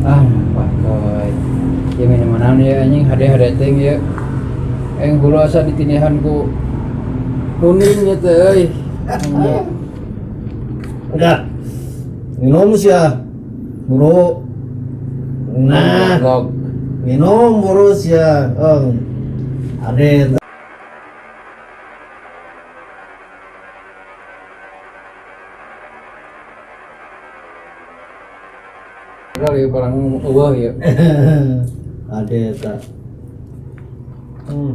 Ah, pakai. Ya minuman naon ya anjing hade-hade teh ya. Aing hulu asa ditindihan ku kuning ya teh euy. Anjing. Udah. Minum sih ya. Buru. Nah, Goblok. Minum buru sih ya. Oh. Ade. Padahal ya barang eueuh ya. Ade tak.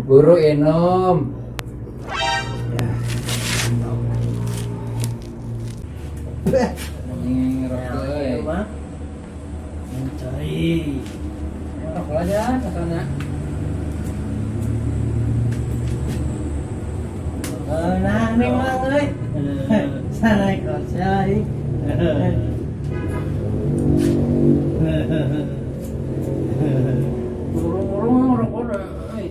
Buru enom. Ya. Anjing ngerokok euy. Mencari. Rokok aja katanya. Nah, ning mang euy. Sana ikut saya. Buru-buru ngerokok deh euy.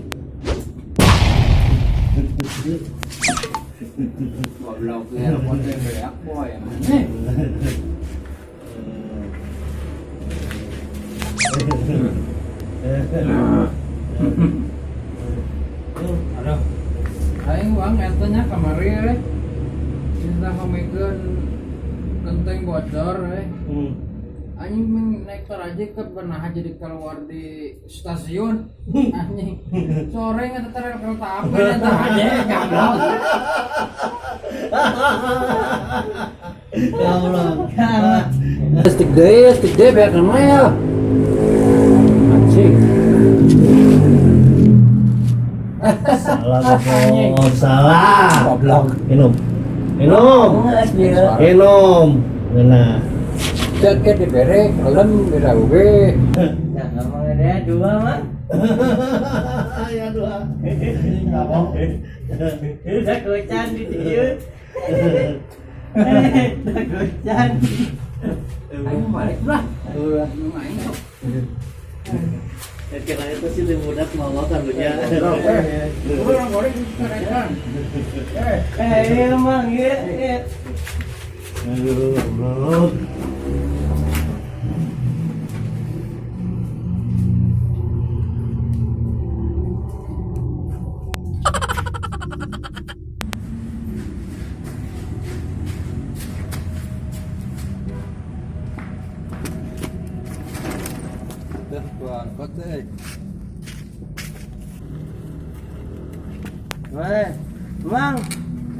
Goblok ya rokok teh beak boy aneh. Aduh. Aing uang eta nya kamari euy. Cinta pamikeun genteng bocor euy. Anjing ming naik aja ke pernah jadi keluar di stasiun. Anjing. Sore nggak terus kereta api eta aja goblok. Ya Allah. Stick deui beak nama ya. Anjing. Salah goblok, salah. Goblok. Minum. Minum. Minum. Nah. Jaket dibere, helm beda oge. Nah, ngomong ada dua mah. Ya dua. Udah kocan di dieu. Udah kocan. Aing balik lah. Ulah aing sok. Ya kira itu sih lebih mudah mau kan ya. Urang goreng karetan. Eh, emang ya. Ya. Aduh, goblok. Dah gua angkot euy. Weh, Mang,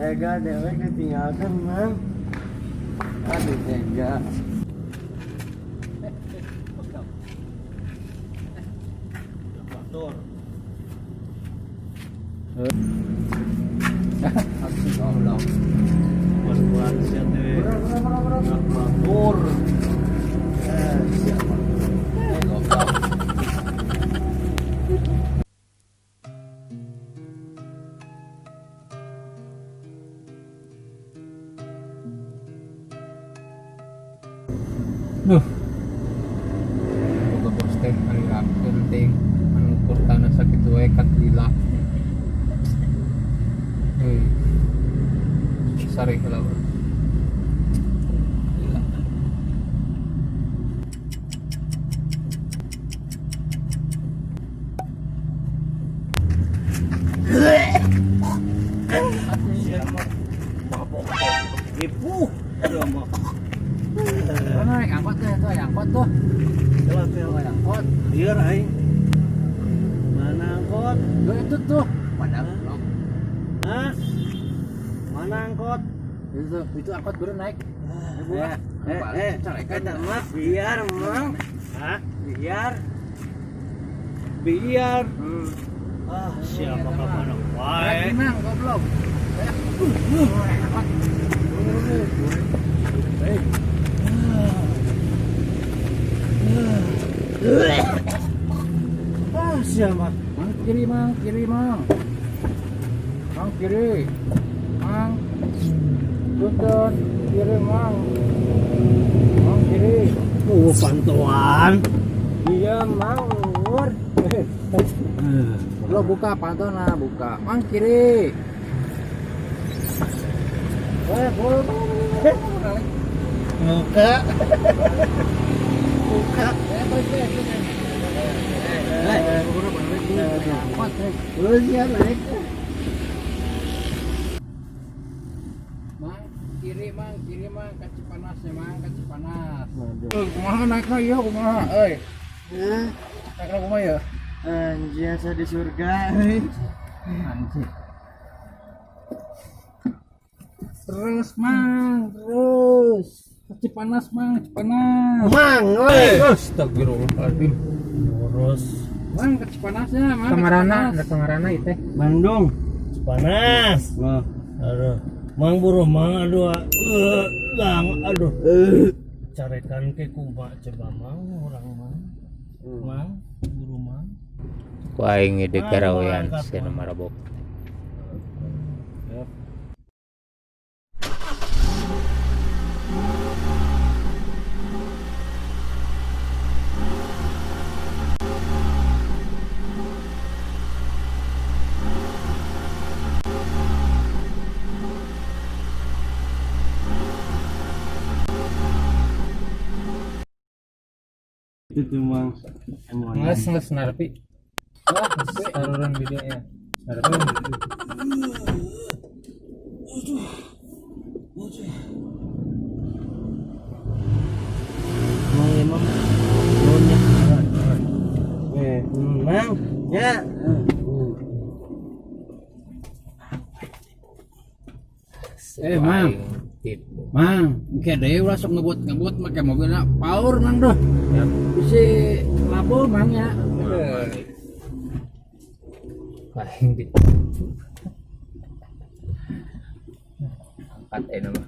tega dewek ditinggalkan, Mang. Aduh, tega. Motor. Asik goblok. Buat siapa teh? Motor. Eh, siapa? Goblok. Duh. Boga bos teh ari penting anu ukur tanah sakitu wae kat lila. Heuy. Sare heula. Lila. Mabok. Ibu. Ya mah. Mana naik angkot teh tuh, aya angkot tuh. Jalan teh. Tuh aya angkot. Liar aing. Mana angkot? Tuh itu tuh. Padahal goblok. Hah? Mana angkot? Itu angkot baru naik. Eh, eh, eh, eta mah biar, Mang. Hah? Biar. Biar. Ah, siapa kapan wae. Naik nang goblok. Ah, siapa? Mang kiri, mang kiri, mang. Mang kiri. Mang. Punten kiri, mang. Mang kiri. Oh, pantauan. Iya, Mang. Ur. Lo buka pantona, buka. Mang kiri. Eh, buru. Buka. Buka. Eh, Terus ya naik. Mang, kiri mang, kiri mang, ka Cipanas ya mang, ka Cipanas. Waduh. Eh, kumaha naikna ieu kumaha euy? Eh, Naikna kumaha ya? anjir asa di surga euy. Anjir. Terus mang, terus. Ka Cipanas mang, Cipanas. Mang, oi. Astagfirullahaladzim. Boros. Mang ka Cipanasnya, mang. Ka Kamarana, Cipanas. ada kamarana itu. Bandung. Panas. Nah. Aduh. Mang buru mang aduh. Eh, lang aduh. Carekan ke kumaha coba mang urang mang. Mang buru mang. Ku aing ide Ah, garawean angkat, sia Mang. marabok. Itu tuh mang. Nges nges narpi. Wah, saruran videonya. Narpi. Mang emang nuhunnya. Eh, mang. Ya. Eh, Mang. Mang, engke deui ulah sok ngebut-ngebut make mobilna power mang duh. Ya. Bisi labuh mang ya. Aing di. Angkat eh nama.